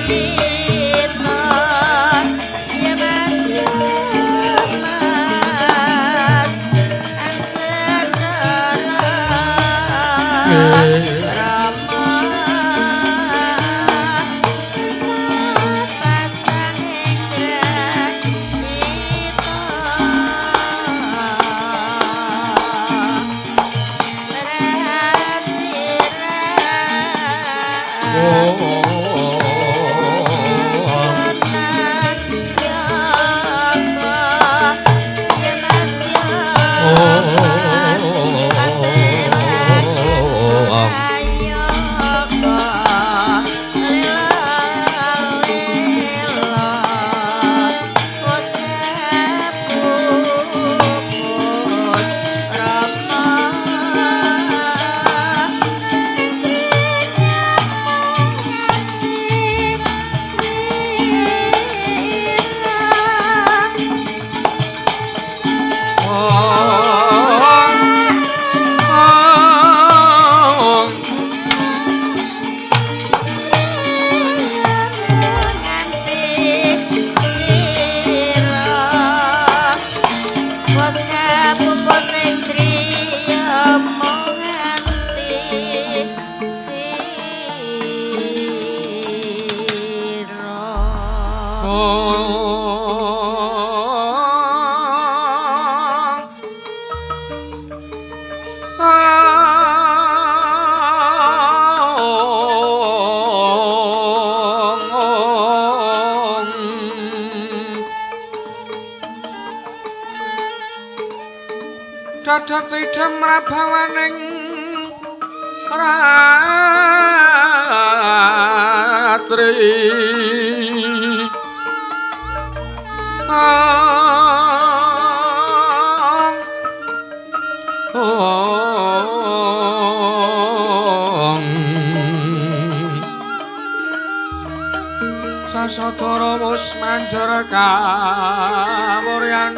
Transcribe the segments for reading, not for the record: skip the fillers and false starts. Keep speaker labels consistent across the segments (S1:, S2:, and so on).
S1: Kita ya Mas ya Mas Anjendara Rama pasang ing grahita
S2: Dadat idem rabawaning ratri Sasadara wus manjer kawuryan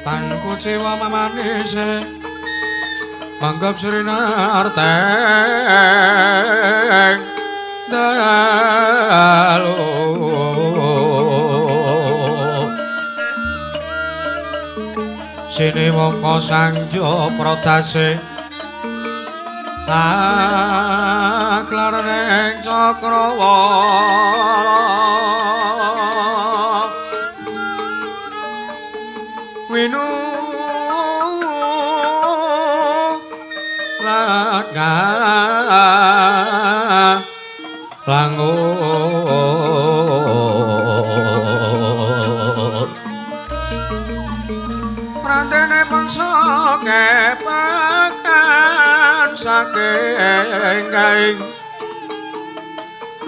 S2: Tan kuciwa mamanise manggap srinarteng dalu sini mongko sangjo prodase aklar ning cakrawala winu laga langun prantene bangsa kepakan saking kaing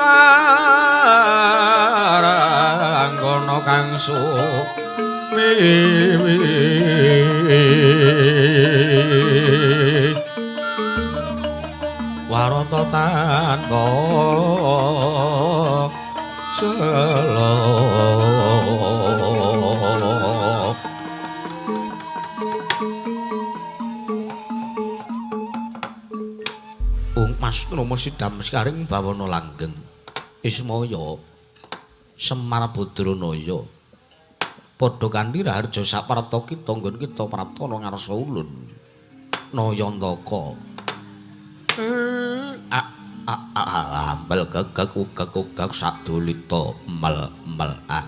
S2: taranggono kang suwiwi warata tanpa cela.
S3: Mas Kromo sidam sekaring bawana langgeng Ismaya Semar Badranaya padha kanthi raharja saprapta kita nggon kita praptana ngarsa ulun Nayantaka ambel gegek ugek-ugek sadulita mel mel a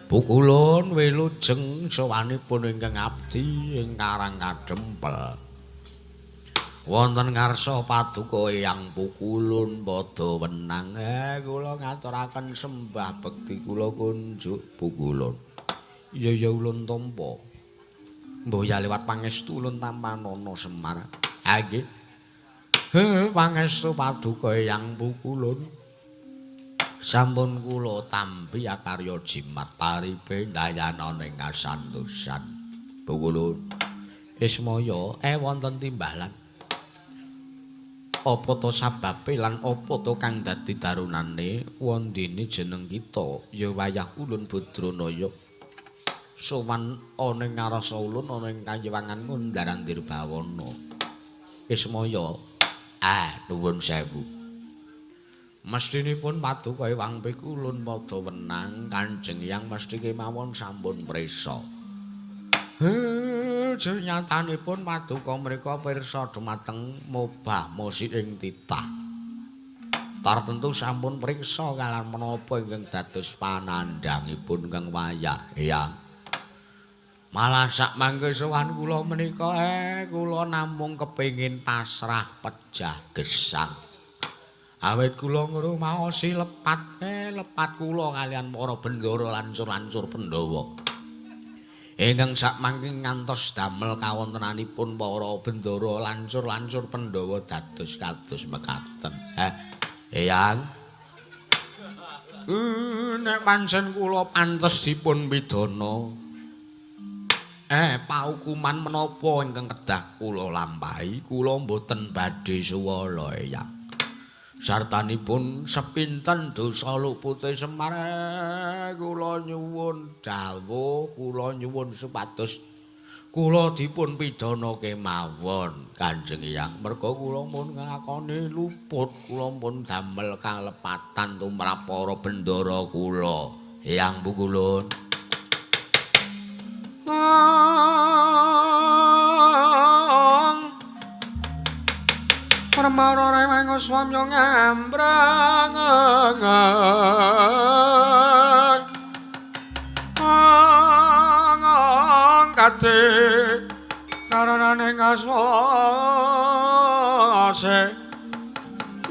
S3: pukulun wilujeng sowanipun ingkang abdi ing Karang Kadempel wonten ngarsa paduka Eyang Pukulun padha wenang kula ngaturaken sembah bekti kula kunjuk Pukulun. Iya ya ulun tampa. Mbah ya liwat pangestu ulun tampanana Semar. Ha nggih. Pangestu paduka Eyang Pukulun. Sampun kula tampi akarya jimat paripe ndayana ing kasantosan. Pukulun. Ismaya wonten timbalan. Apa to sababe lan apa to kang dadi darunane wondene jeneng kita ya wayah ulun Badranaya sowan ana ing ngarsa ulun ana ing kayiwangan Ngundar-andir Bawana. Ismaya, ah nuwun sewu. Mestinipun paduka Ewang Pikulun padha wenang Kanjeng Hyang mesti kemawon sampun prisa. Nyatanipun paduka mrika pirsa dumateng mobah musik ing titah. Tartentu sampun priksa kalan menapa ingkang dados panandhangipun kang wayah Hyang. Malah sak mangke sowan kula menika kula namung kepengin pasrah pejah gesang. Awit kula ngrumaosi lepat lepat kula kalian para bendara lancur-lancur Pandhawa. Ingkang sak mangke ngantos damel kawontenanipun para bendara lancur-lancur Pandhawa dados kados mekaten. Eyang. Nek pancen kula pantes dipun pidana. Paukuman menapa ingkang kedah kula lampahi, kula mboten badhe suwala, Eyang. Sartanipun sepinten dosa lupute Semar, kula nyuwun dawuh, kula nyuwun supados kula dipun pidana kemawon Kanjeng Hyang. Merga kula pun nglakoni luput, kula pun damel kalepatan tumrap para bendara kula. Hyang Pukulun.
S2: Permara reweng swamya ngambrang kate karanane kaswase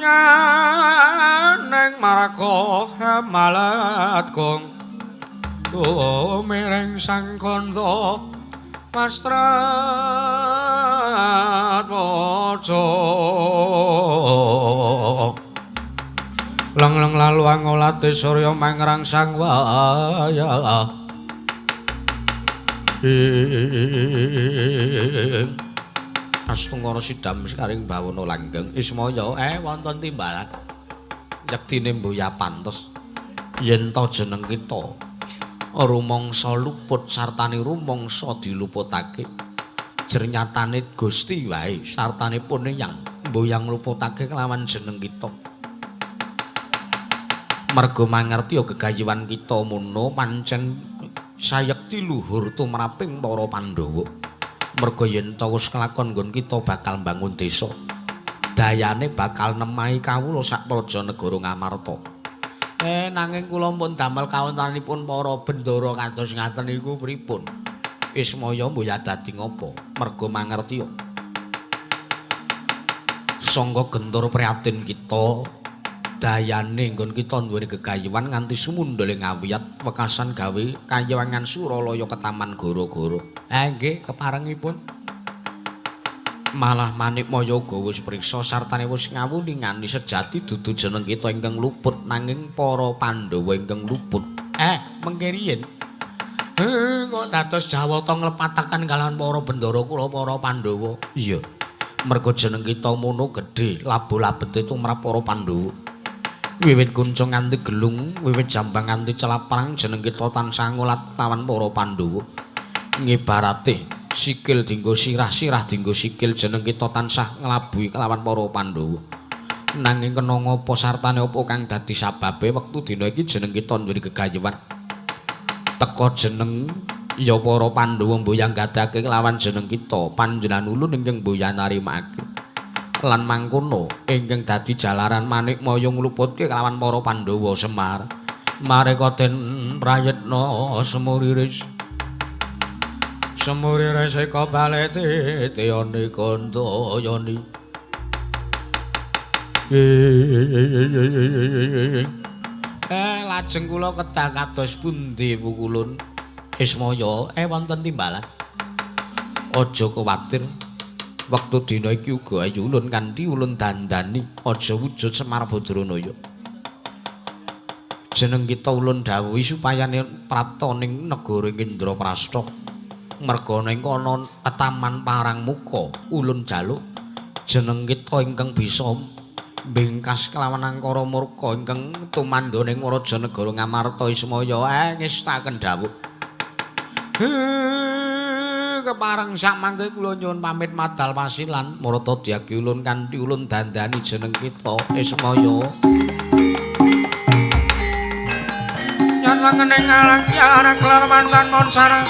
S2: yen maraka malat gong tumireng sang kandha pastrat waca leng-leng lalu angolate surya mangrang sang wayah
S3: Astungkara sidam sekaring bawana langgeng Ismaya wonten timbalan yektine mboya pantes yen to jeneng kita rumangsa luput sartane rumangsa diluputake jernyatane Gusti wae sartanipun Hyang mboyang luputake kelawan jeneng kita. Merga mangerti gegayuhan kita mono pancen sayekti luhur tumraping para Pandhawa. Merga yen ta wis kelakon nggon kita bakal mbangun desa, dayane bakal nemahi kawula sak praja negara Ngamarta. Nanging kula pun damel kawontenanipun para bendara kados ngaten niku pripun? Ismaya mboya dadi ngapa? Merga mangerti sangka gentur prihatin kita, dayane nggon kita duweni gegayuhan nganti sumundhale ngawiyat wekasan gawe kayiwangan Suralaya ketaman goro-goro. Nggih, keparengipun. Malah Manikmaya uga wis priksa sartane wis ngawuningani sejati dudu jeneng kita ingkang luput nanging para Pandhawa ingkang luput. Mengke riyin. Kok dados Jawata nglepataken kalawan para bendara kula para Pandhawa. Iya. Merga jeneng kita mono gedhe, labo-labete tumrap para Pandhawa. Wiwit kuncung nganti gelung, wiwit jambang nganti celaprang jeneng kita tansah ngulat lawan para Pandhawa. Ngibarate sikil dinggo sirah, sirah dinggo sikil jeneng kita tansah nglabuhi kelawan para Pandhawa. Nanging kena ngapa sartane apa kang dadi sababe wektu dina iki jeneng kita duweni gegayuhan. Teka jeneng ya para Pandhawa mboyang gadake kelawan jeneng kita, panjenengan ulun ingkang mboyang narimakake. Lan mangkono ingkang dadi jalaran Manikmaya ngluputke kelawan para Pandhawa Semar. Mareka den prayitna semuriris. Semuriris eka balete tiyane kandayani. Lajeng kula kedah kados pundi Pukulun? Ismaya wonten timbalan. Aja kuwatir. Wektu dina iki uga ayu ulun kanthi ulun dandani aja wujud Semar Badranaya. Jeneng kita ulun dawuhi supaya prapta ning negara Indraprastha. Merga ning kono ketaman Parangmuka ulun jaluk
S2: Jeneng kita ingkang bisa mbingkas kelawan angkara murka ingkang tumandha ing Raja Negara Ngamarta Ismaya ngestaken dawuh. Kepareng sak mangke kula nyuwun pamit madal pasilan marata dyagi ulun kanthi ulun dandani jeneng kita Ismaya. Nyen lengene ngalang yara kelawan lan mon sarang.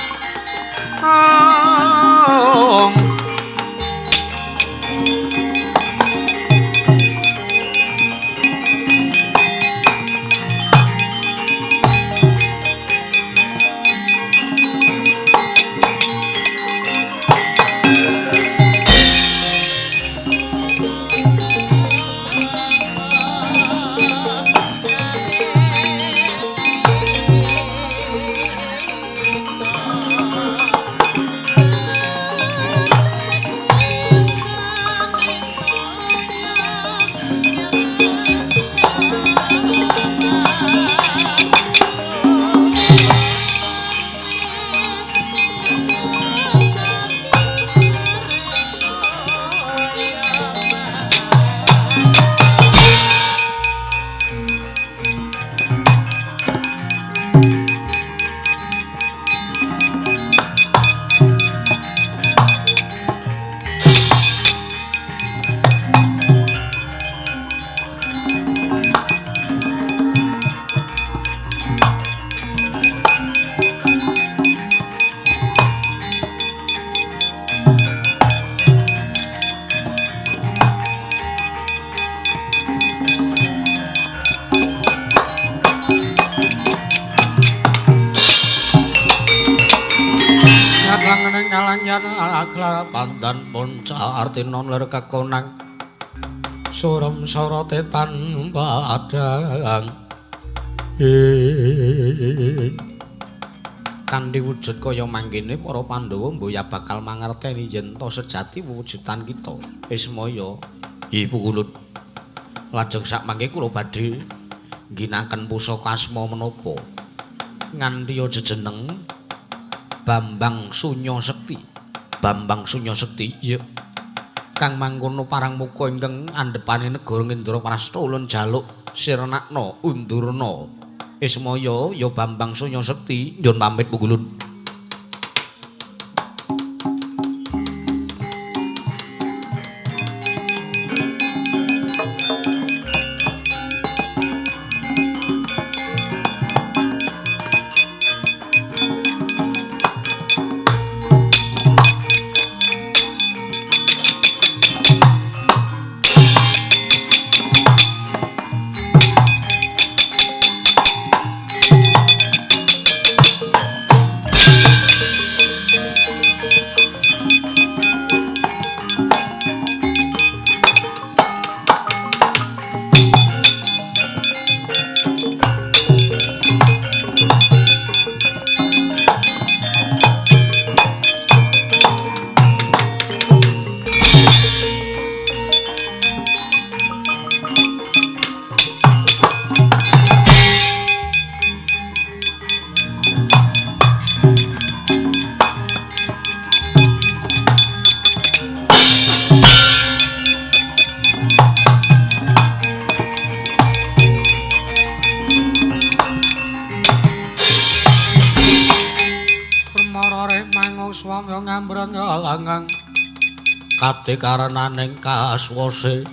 S2: Pandan ponca artinon lir kekonang surem sorote tanpa adang kanthi wujud kaya mangkene para Pandhawa mboya bakal mangerteni yen to sejati wujudan kita Ismaya. Ibu ulun lajeng sak mangke kula badhe ngginakaken pusaka asma menapa nganthi jejeneng Bambang Sunya Sekti. Bambang Sunya Sekti iya kang mangkono parang muka ingkang andhepane negara Indraprasta ulun jaluk sirnakna undurna Ismaya ya Bambang Sunya Sekti nyuwun pamit pungulun. Karenaning kaswase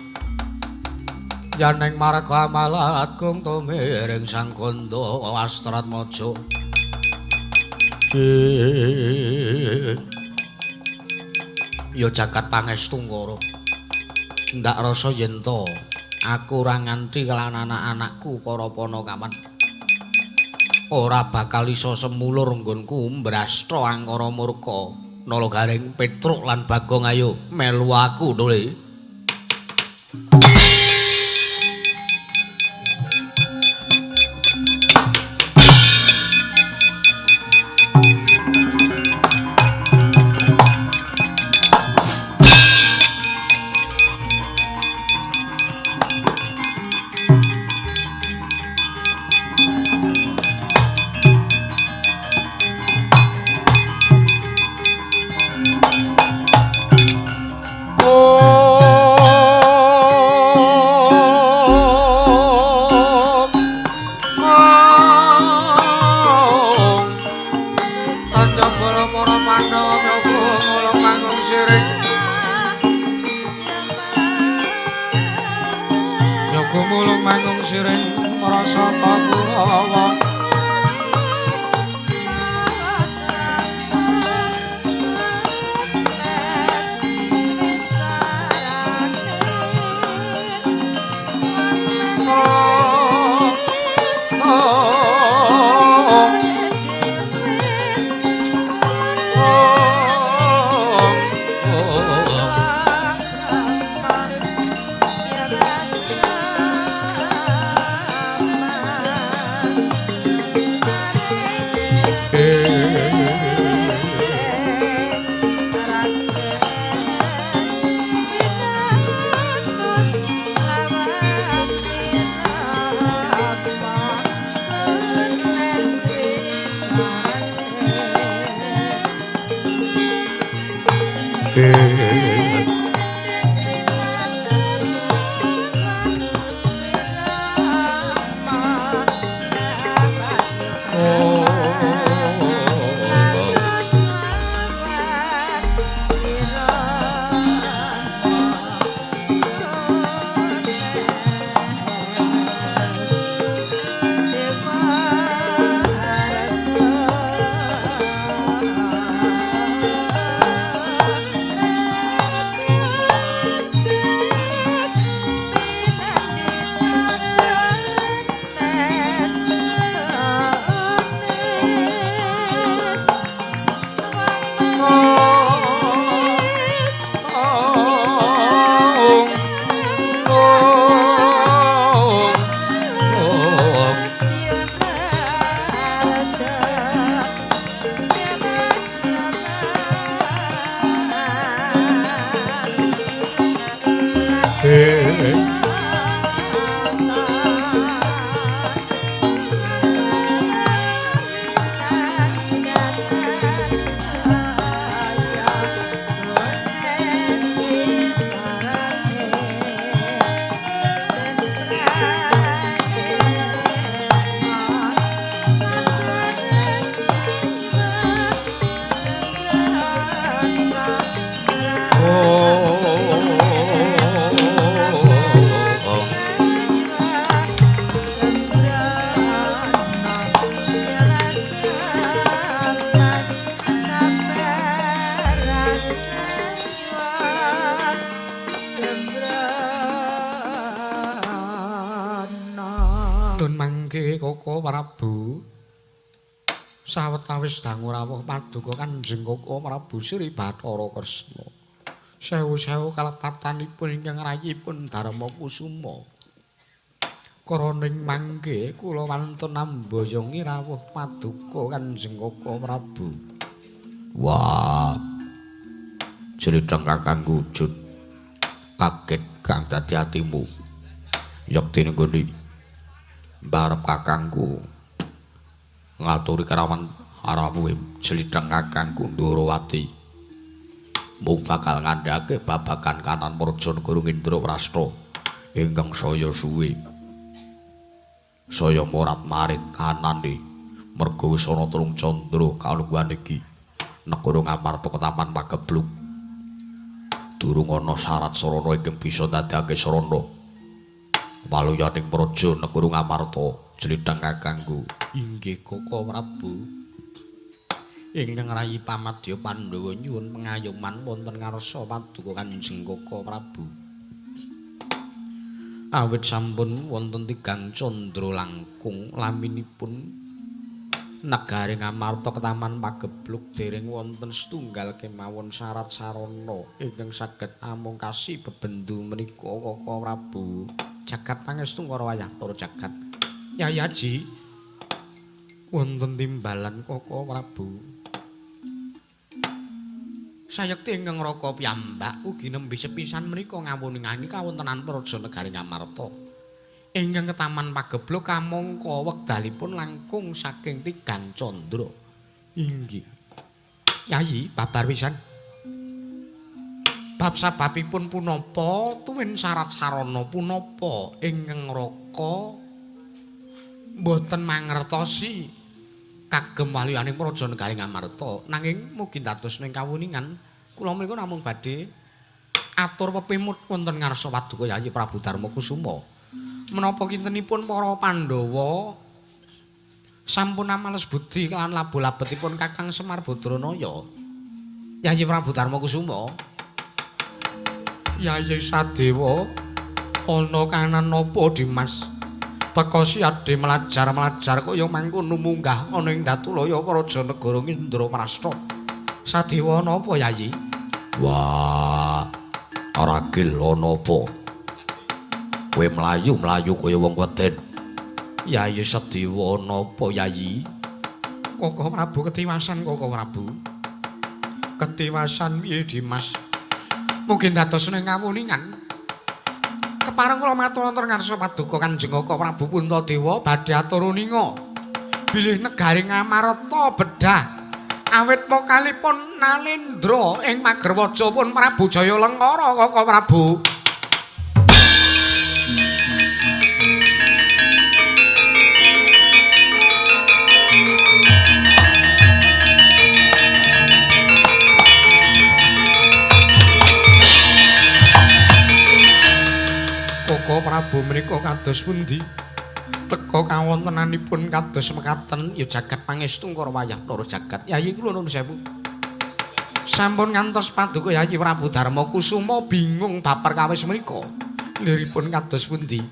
S2: yaning marga amalat kung tumiring sang kandha Astratmaja ya jagat pangestu Ngara ndak rasa yen to aku ora nganti kelan anak-anakku para panakawan ora bakal iso semulur nggonku mbrasta angkara murka. Nala Gareng, Petruk lan Bagong ayo melu aku dole. Oh. Panggung siring para sata Kurawa. Sawetawis dangu rawuh paduka Kanjeng Koko Prabu Sri Bathara Kresna. Sewu-sewu kalepatanipun ingkang rayipun Darma Kusuma. Kroning mangke kula wantun amboyongi rawuh paduka Kanjeng Koko Prabu.
S3: Wah. Jlidheng kakangku wujud kaget kang dadi atimu. Yekti nggone mbarep kakangku ngaturi karawan rawuhe jlidheng kakangku Ndorowati mung bakal ngandhake babagan kanan Praja Negara Indraprasta ingkang saya suwe saya morat-marit kanane merga wis ana telung candra kalungguhan iki negara Ngamarta ketaman pageblug durung ana syarat sarana ingkang bisa ndadekake sarana waluyaning praja negara Ngamarta. Jlidheng kakangku
S2: inggih Koko Prabu ingkang rayi pamadya Pandhawa nyuwun pengayoman wonten ngarsa paduka Kanjeng Koko Prabu. Awit sampun wonten tigang candra langkung laminipun negari Ngamarta ketaman pageblug dereng wonten setunggal kemawon syarat sarana ingkang saged amungkasi bebendu menika Koko Prabu. Jagat pangestu karo wayah para jagat. Yai Aji wonten timbalan Koko Prabu. Sayekti ingkang raka piyambak ugi nembe sepisan menika ngawoningani kawontenan praja negari Ngamarta. Ingkang ketaman pageblug kamangka wekdalipun langkung saking tigang candra. Inggih. Yai babar pisan. Bab sababipun punapa tuwin syarat sarana punapa ingkang raka mboten mangertosi kagem waluyaning praja negari Ngamarta, nanging mugi dados ning kawuningan kula menika namung badhe atur pepimut wonten ngarsa paduka Yayi Prabu Darma Kusuma. Menapa kintenipun para Pandhawa sampun amales budi lan labu-labetipun Kakang Semar Badranaya? Yayi Prabu Darma Kusuma. Yayi Sadewa ana kanan napa Dimas? Teka siade mlajar-mlajar kaya mangkono munggah ana ing Datulaya Praja Negara Indraprasta. Sadewa ana apa Yayi?
S3: Wah, ragil ana apa? Kowe mlayu-mlayu kaya wong weden.
S2: Yayi Sadewa ana apa Yayi? Koko Prabu ketiwasan Koko Prabu. Ketiwasan piye Dimas? Mungkin dados ning ngawuningan. Kepareng kula matur wonten ngarsa paduka Kanjeng Koko Prabu Puntadewa badhe atur uninga bilih negari Ngamarta bedah awit pokalipun Nalendra ing magerwaja pun Prabu Jaya Lengkara Koko Prabu. Koko Prabu menika kados pundi? Teka kawontenanipun kados mekaten ya jagat pangestu karo wayah loro jagat. Yayi kula nuwun sewu. Sampun ngantos paduka Yayi Prabu Darma Kusuma bingung bab perkawis menika. Liripun kados pundi?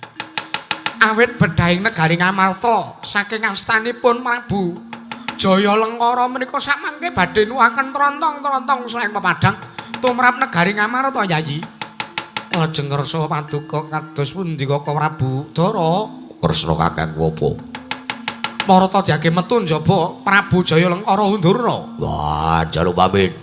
S2: Awit bedhahing negari Ngamarta saking astanipun Prabu Jaya Lengkara menika samangke badhe nuwaken trontong-trontong saking pepadang tumrap negari Ngamarta Yayi. Lajeng kersa paduka kados pundi Koko Prabu Dara?
S3: Kresna kakangku apa?
S2: Marata diage metu njaba Prabu Jaya Lengkara undurna.
S3: Wah, njaluk pamit.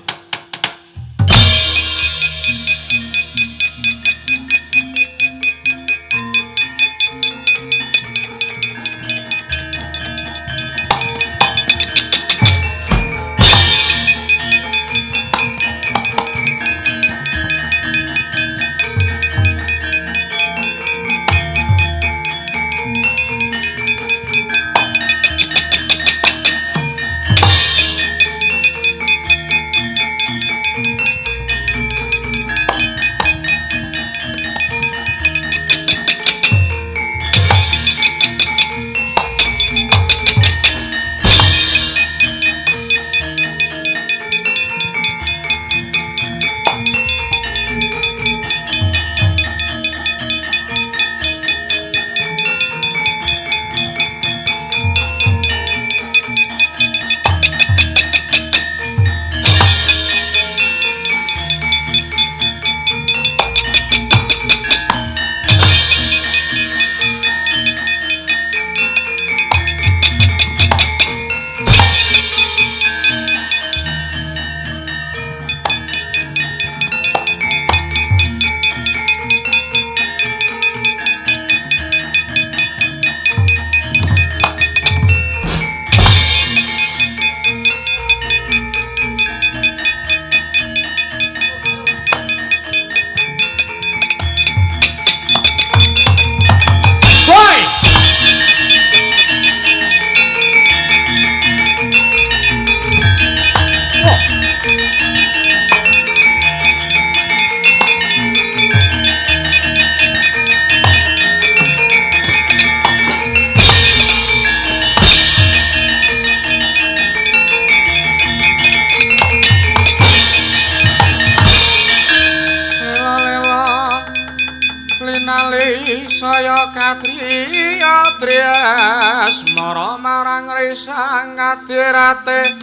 S2: Saya katriya tresmara marang risang kadirate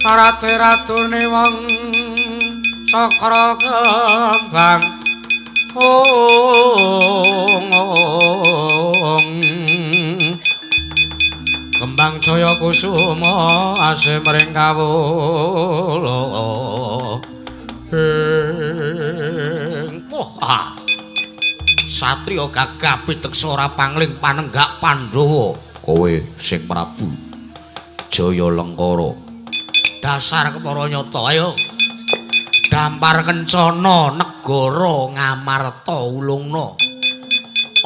S2: rate ratune wong cakra kembang ong kembang jaya kusuma asih mring kawula ing wah. Satriya gagah piteksa ora pangling panenggak Pandhawa.
S3: Kowe sing Prabu Jaya Lengkara.
S2: Dasar kepara nyata ayo. Dampar kencana negara Ngamarta ulungna.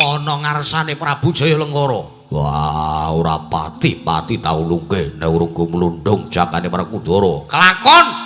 S2: Ana ngarsane Prabu Jaya Lengkara.
S3: Wah, ora pati-pati ta ulungke nek urung gumlundung jakane Werkudara.
S2: Kelakon.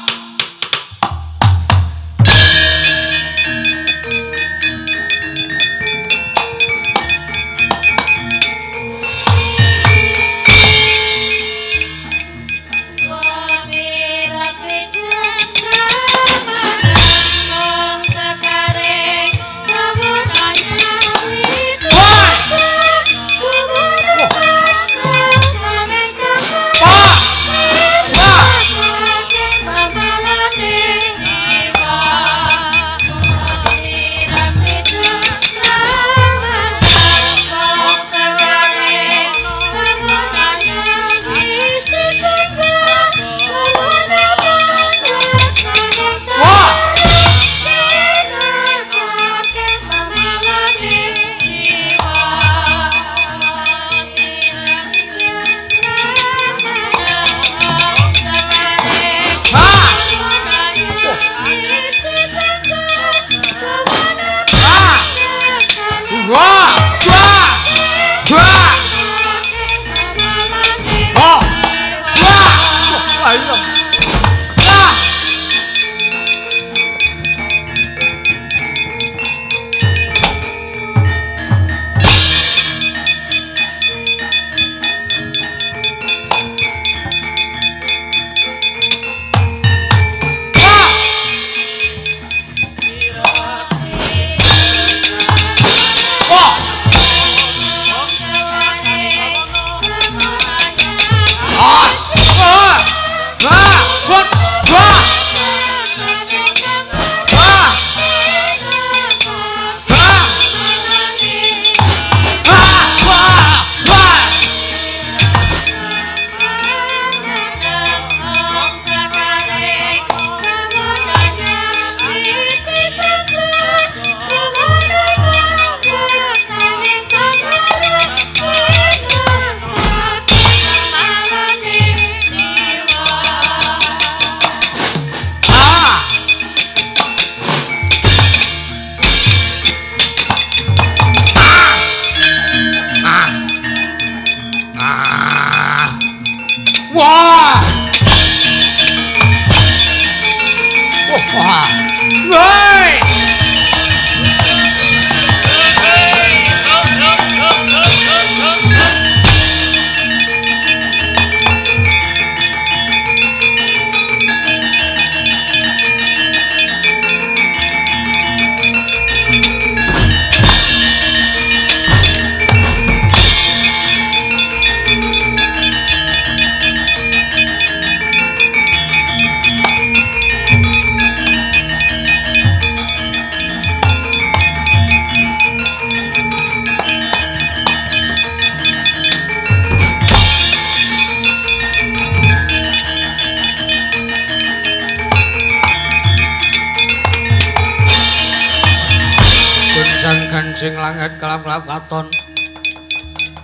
S2: Kancing langit kelap-kelap katon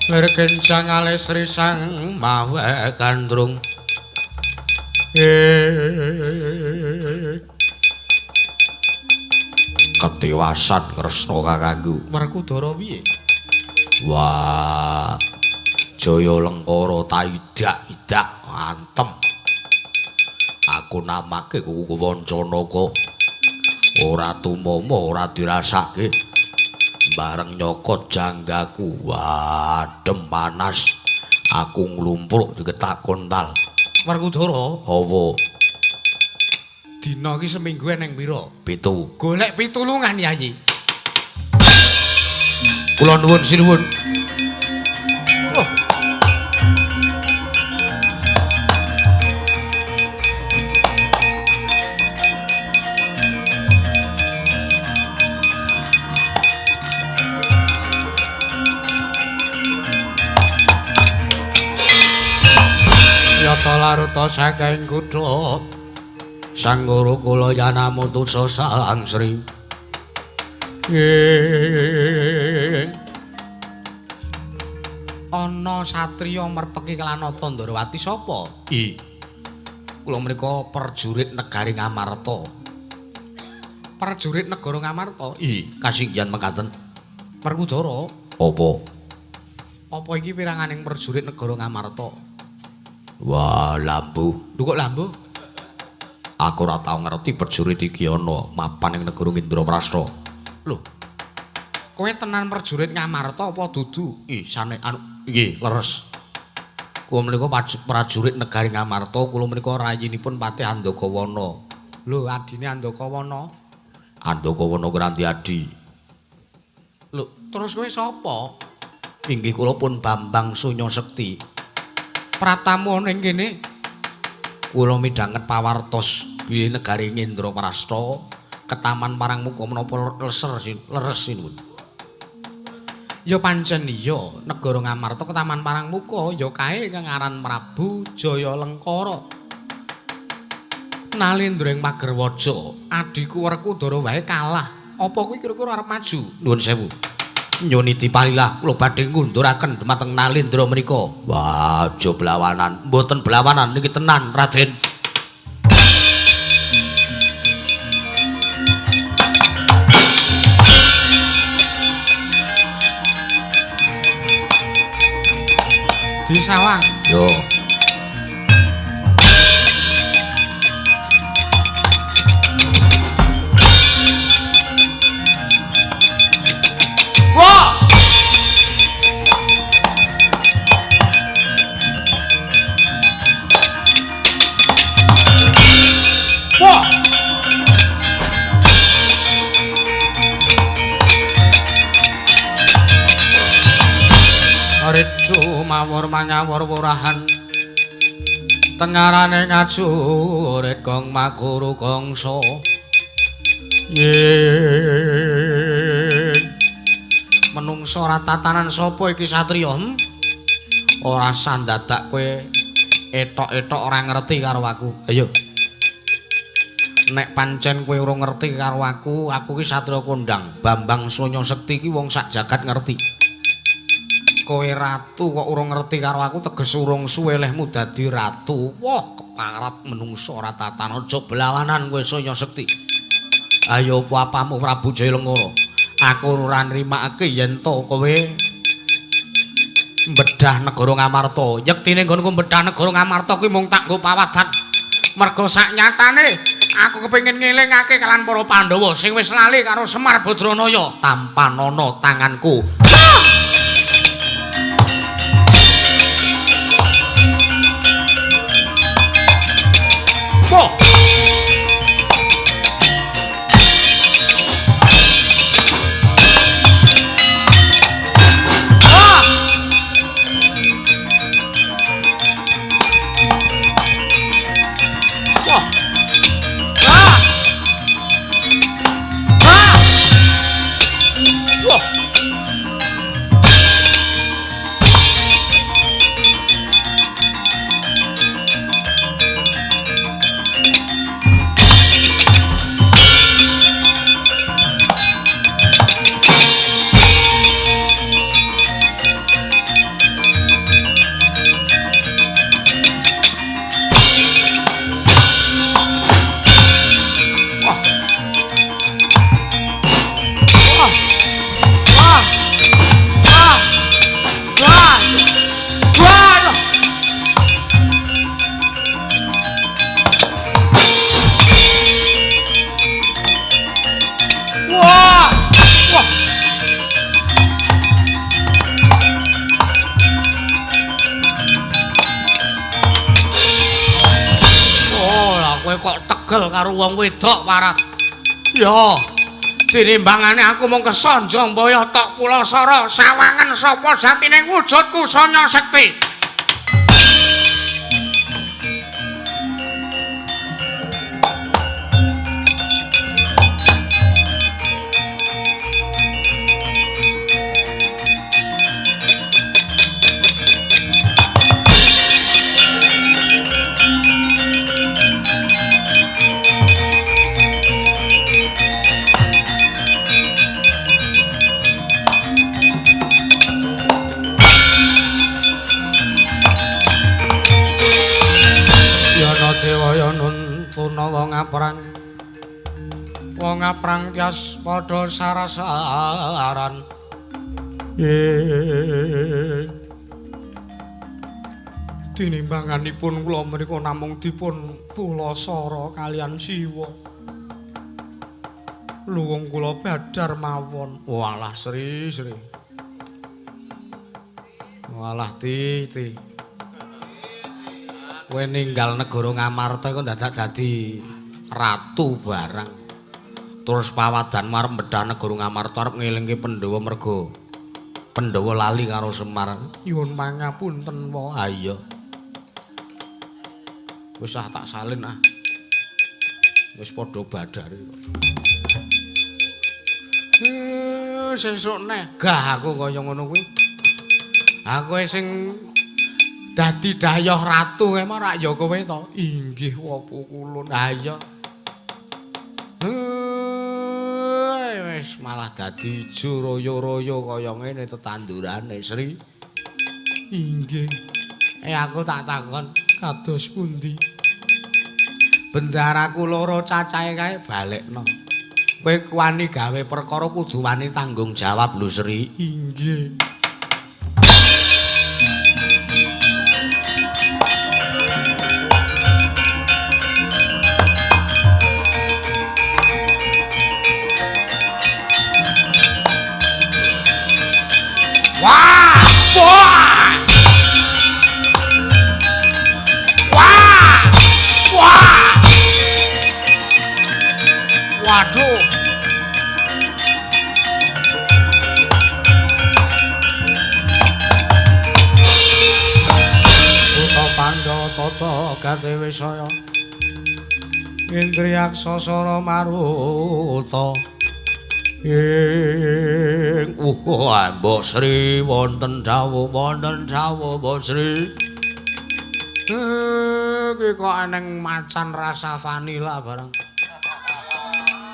S2: lir kencang alis risang mawe gandrung. Ketiwasan Kresna kakangku.
S3: Werkudara piye?
S2: Wah, Jaya Lengkara ta idak-idak antem. Aku namake kuku Wancanaka. Ora tumama ora dirasake. Bareng nyokot janggaku, wadem panas. Aku nglumpruk diketak kontal.
S3: Werkudara,
S2: apa?
S3: Dina iki seminggu eneng pira?
S2: 7.
S3: Golek pitulungan, Yayi.
S2: Kula nuwun sinuwun.
S3: Oh.
S2: Yata laruta saking kutha Sang Guru kula yanamutusa Sang Sri.
S3: Ana satriya merpeki Klanata Ndrawati sapa?
S2: I. Kula menika prajurit negari Ngamarta.
S3: Prajurit negara Ngamarta?
S2: I, kasinggihan mekaten.
S3: Werkudara,
S2: apa?
S3: Apa iki piranganing prajurit negara Ngamarta?
S2: Wah, lambu.
S3: Lho kok lambu?
S2: Aku ora tau ngerti prajurit iki ana mapan ing negara Indraprasta.
S3: Lho. Kowe tenan prajurit Ngamarta apa dudu?
S2: Ih, sane anu nggih, leres. Kula menika prajurit negari Ngamarta, kula menika rayinipun Patih Andakawana.
S3: Lho, adine Andakawana?
S2: Andakawana Kranti Adi.
S3: Lho, terus kowe sapa?
S2: Inggih kula pun Bambang Sunya Sekti.
S3: Pratamu ana ing kene?
S2: Kula midhanget pawartos bilih negari Indraprasta ketaman Parangmuka menapa leser leres sinuwun.
S3: Ya pancen iya, negara Ngamarta ketaman Parangmuka ya kae kang aran Prabu Jaya Lengkara. Nalendra ing Pagerwaja, adhiku Werkudara wae kalah. Apa kuwi kira-kira arep maju?
S2: Nuwun sewu. Nyuniti palilah kula badhe ngunduraken dhumateng Nalendra menika. Wah, aja blawanan. Mboten blawanan niki tenan, Raden. Disawang.
S3: Yo.
S2: Wah! Wah! Recu mawur manyawur wurahan tengarane ngajurit gong makuru gongso yen menungso ora tatanan sapa iki satriya? Ora sandadak kowe etok-etok ora ngerti karo aku. Ayo, nek pancen kowe ora ngerti karo aku, aku ki satriya kondang Bambang Sonya Sekti ki wong sak jagat ngerti. Kowe ratu kok urung ngerti karo aku, teges urung suwe lehmu dadi ratu. Wah, keparat menungso ora tatan, aja belawanan kowe Sonya Sekti. Ayo apa apamu Prabu Jayalengkara? Aku ora nrimakake yen to kowe mbedah negara Ngamarta. Yektine nggonku mbedah negara Ngamarta kuwi mung tak nggo pawadan. Mergo sak nyatane aku kepengin ngelingake kalian para Pandhawa sing wis lali karo Semar Badranaya tampanana tanganku. Wah! Wah! Wah! Ah! Ah! Wah! Karo wong wedok warat. Ya, tinimbangane aku mung kesonjong boyo tok pulasara sawangen sapa jatine wujudku Sonya Sekti. Wong aprang tias padha sarasaran. Tinimbanganipun kula menika namung dipun pulasara kalian Siwa. Luwung kula badhar mawon. Walah Sri Sri. Walah Ti Ti. Kowe ninggal negara Ngamarta iku dadak dadi ratu barang. Terus pawadan marep mbedah negara Ngamarta arep ngelingke Pandhawa merga Pandhawa lali karo Semar. Nyuwun pangapunten wa. Ha iya. Wis ah tak salin ah. Wis padha badhare kok. Sesuk neh gah aku kaya ngono kuwi. Aku sing dadi dayoh ratu kae rak ya kowe to. Inggih wapa kulun. Ha iya. Wis malah dadi ijo royo-royo kaya ngene tetandurane Sri. Inggih. Aku tak takon kados pundi? Bendaraku loro cacahe kae balekno. Kowe wani gawe perkara kudu wani tanggung jawab lho Sri. Inggih. Pandhawa tata gati wisaya Indriyaksa sara maruta ing mbok Sri wonten dawuh mbok Sri. Iki kok eneng macan rasa vanila barang.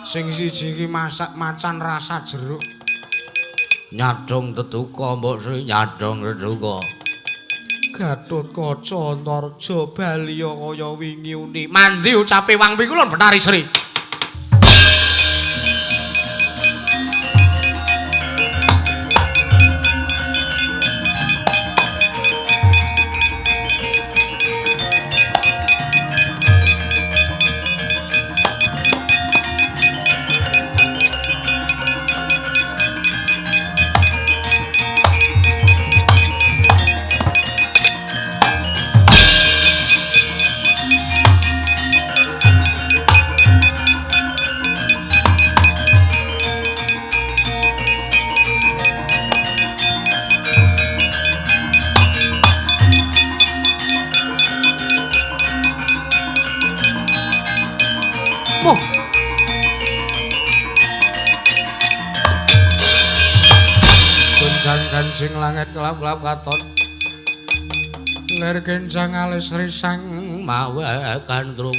S2: Sing siji iki masak macan rasa jeruk. Nyadong teduka mbok Sri, nyadong teduka. Gatotkaca Antarja baliya kaya wingi uni. Mandi ucape Wang Pikulun Bathari Sri. Gonjang-ganjing langit kelap-kelap katon. Lir kencang alis risang mawe gandrung.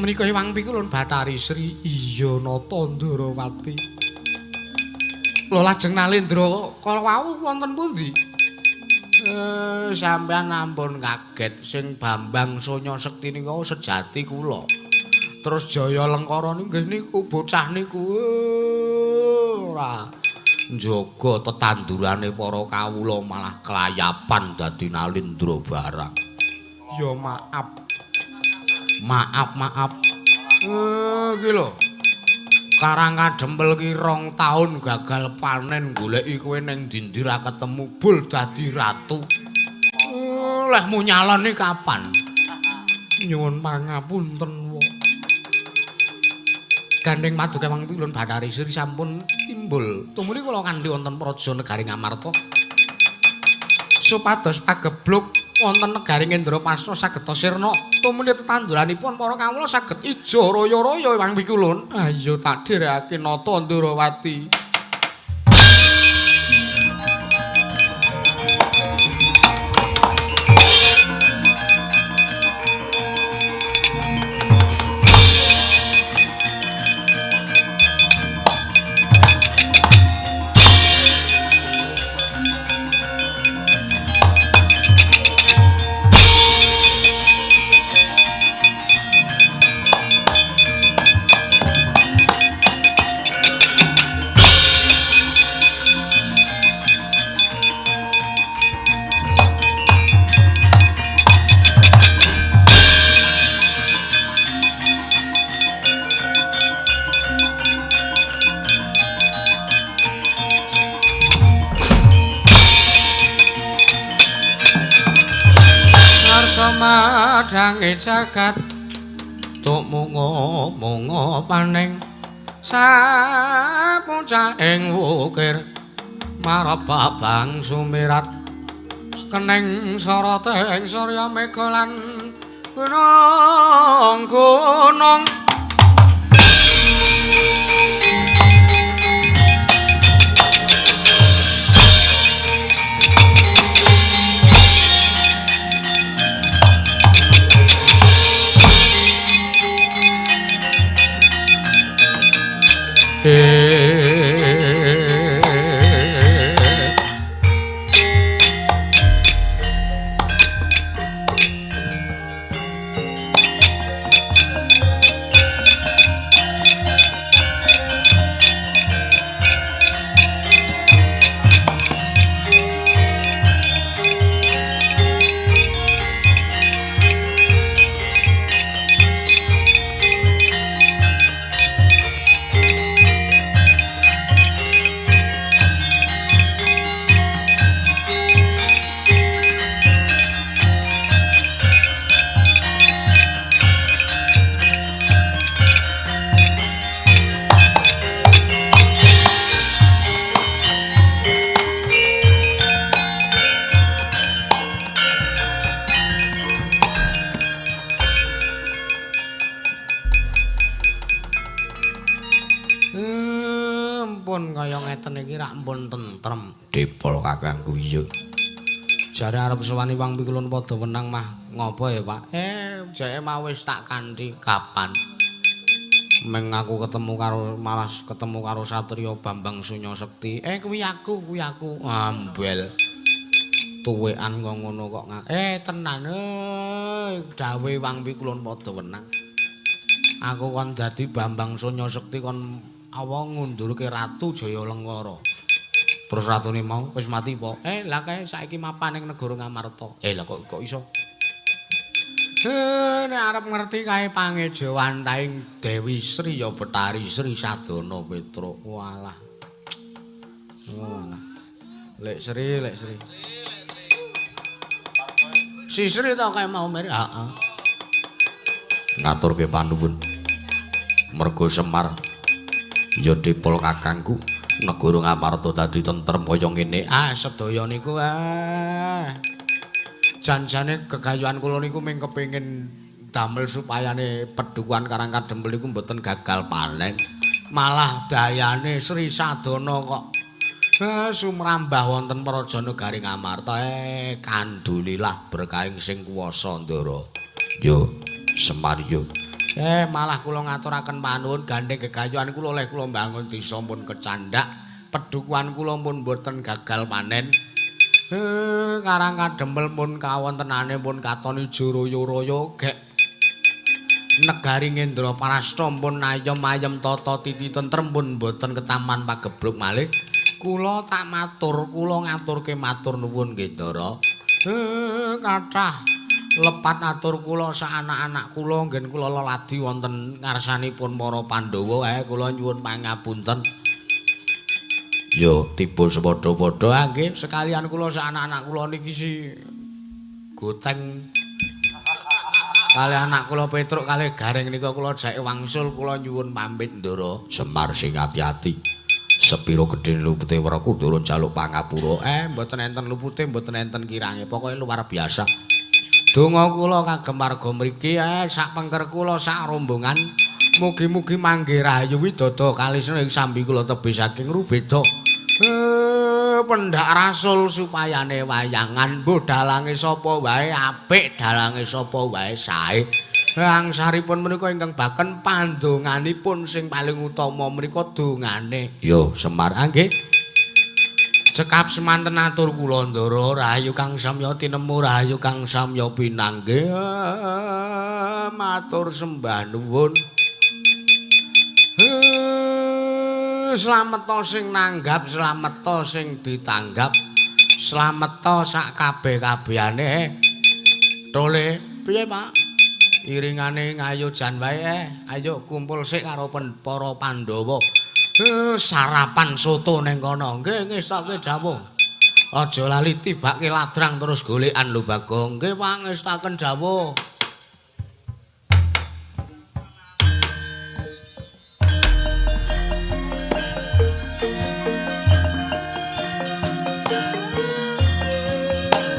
S2: Menika Hyang Pikulun Bathari Sri iya Nata Ndorowati. Lho lajeng Nalendra kala wau wonten pundi? Sampeyan ampun kaget sing Bambang Sonya Sekti nika sejati kula. Terus Jaya Lengkara nggih niku bocah niku ora njaga tetandurane para kawula malah kelayapan dadi Nalendra barang. Ya maaf. Maaf. Iki lho. Karang Kadempel ki 2 taun gagal panen goleki kowe ning ndi-ndi ra ketemu bul dadi ratu. Lehmu nyalon iki kapan? Nyuwun pangapunten wa. Gandeng Paduka Wang Pilun Bathari Sri sampun timbul. Tumuli kula kandhi wonten praja negari Ngamarta. Supados pagebluk wonten negari Indraprasta saged sirna. Tumuli tetanduranipun para kawula saged ijo raya-raya Wang Pikulun. Ayo tak dherekake Nata Ndorowati. Madhange jagat tuk munga-munga paning sapuncahing wukir marababang sumirat keneng soroting surya mega lan gunung-gunung. niki rak mpun tentrem.
S3: Dipol kakangku iya.
S2: Jare arep sowani Wang Pikulun padha wenang mah ngopo ya, Pak? Jeke mau wis tak kanthi kapan? Meng aku ketemu karo malas ketemu karo Satria Bambang Sunya Sekti. Kuwi aku, kuwi aku. Ambel. Tuwekan kok ngono kok. Tenan dawuhe Wang Pikulun padha wenang. Aku kon dadi Bambang Sunya Sekti kon awa ngundurke Ratu Jaya Lengkara. Terus ratune mau wis mati apa? Lah kae saiki mapan ning negara Ngamarta. Lah kok iso? Nek arep ngerti kae pangejawantaing Dewi Sri ya Betari Sri Sadana Petruk. Walah. Walah. Lek Sri, Lek Sri. Si Sri to kae mau mir. Heeh.
S3: Ngaturke panuwun. Mergo Semar ya dipol kakangku negara Ngamarta dadi tentrem kaya ngene.
S2: Ah, sedaya niku janjane gegayuhan kula niku mung kepengin damel supayane pedukuhan Karang Kadempel niku mboten gagal panen. Malah dayane Sri Sadana kok sumrambah wonten praja negari Ngamarta. Kandulilah berkahing sing kuwasa, Ndara.
S3: Yo, Semar yo.
S2: Malah kula ngaturaken panuwun gandeng gegayuhan kula oleh kula mbangun desa pun kecandhak, pedukuhan kula pun mboten gagal panen. Karang Kadempel pun kawontenane pun katon ijo royo-royo gek negari Ngendraprasta pun ayem-ayem tata titi tentrem pun mboten ketaman pagebluk malih. Kula tak matur, kula ngaturke matur nuwun nggih, Ndara. Kathah lepat atur kula sak anak-anak kula nggen kula leladi wonten ngarsanipun para Pandhawa. Kula nyuwun pangapunten.
S3: Yo tiba sepadha-padha.
S2: Nggih, sekalian kula sak anak-anak kula niki si goteng kalih anak kula Petruk kalih Gareng nika kula jake wangsul, kula nyuwun pamit, Ndara.
S3: Semar sing ati-ati. Sepiro gedhe lupute wereku durung njaluk pangapura.
S2: Mboten enten lupute, mboten enten kirange, pokoke luar biasa. Donga kula kagem warga mriki, sak pengker kula sak rombongan mugi-mugi mangke rahayu widodo kalisna ing sambi kula tebih saking rubeda. Pendak rasul supayane wayangan mbuh dalange sapa wae apik, dalange sapa wae sae. Angsaripun menika ingkang baken pandonganipun sing paling utama menika dongane.
S3: Yo Semar
S2: nggih. Cekap semanten atur kula, Ndara. Rahayu kang samya tinemu, rahayu kang samya pinanggih. Matur sembah nuwun. Slameta sing nanggap, slameta sing ditanggap, slameta sak kabeh-kabehane. Tole, piye, Pak? Iringane ngayu jan wae. Ayo kumpul sik karo para Pandhawa. Sarapan soto ning kono. Nggih, ngestoke dawuh. Aja lali tibake ladrang terus golekan lho, Bagong. Nggih, Pak, ngestoken dawuh.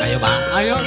S2: Ayo, Pak, ayo.